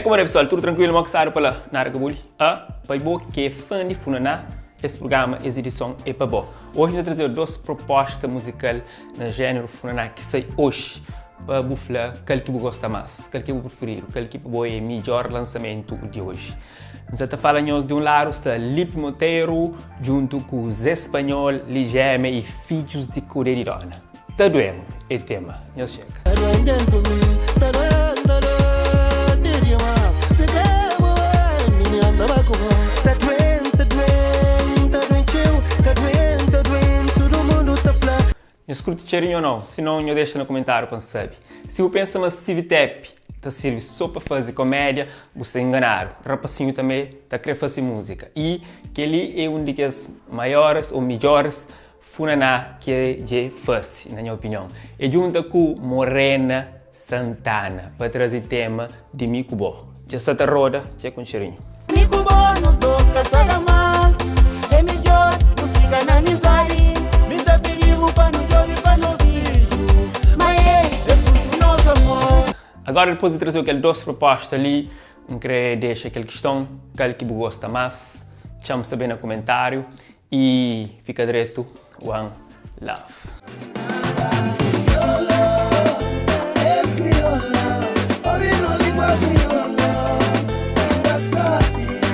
Kuma pessoal, tudu trankuilu, mo ki stadu pa la? Nada ka buli? Ah, pa bo ki é fã di Funaná, es prugrama, es edison é pa bo. Oji N ta traze-u dos proposta muzikal na jéneru Funaná ki sai oji pa bu fla kal ki bu gosta más, kal ki é bu prifiridu, kal ki pa bo é midjór lansamentu di oji. N sa ta fala nhos di un ladu sta Lipe Monteiro djuntu ku Zé Spanhol, Lijémia y Fidjus di Kudê di Dóna. Ta duê-m é tema. Nhos txeka. Ta duê dentu mi, ta duê, ta duê di dimas Si kre bu bai, minina N ta bai ku bo. Ta duê-m, ta duê-m, ta duê txeu Ta duê-m, ta duê-m, tudu mundu ta fla. Nhos kurti txerinhu o nau? Si nau, nho dexa na kumentáriu pa N sabe. Si bu pensa ma Civitep ta sirbi so pa faze komédia, bu sta inganadu. Rapasinhu tanbe ta kre fase múzika. I kel-li é un di kes maiores o midjoris Funaná ke dje fase, na nha opinion, é djunta ku Morena Santana pa traze tema di mi ku bo. Dja sta ta roda, txê ku un txerinhu. Mi ku bo nos dos ka sta da más É midjór nu fika na amizadi Mi ta pidi-bu pa nu djobe pa nos fidju Ma el é frutu nos amor. Agora dipôs di traze-u kel dos proposta li, N kre dexa kel kiston, kal ki bu gosta más? Txa-m sabe na kumentáriu. E fika dretu one love.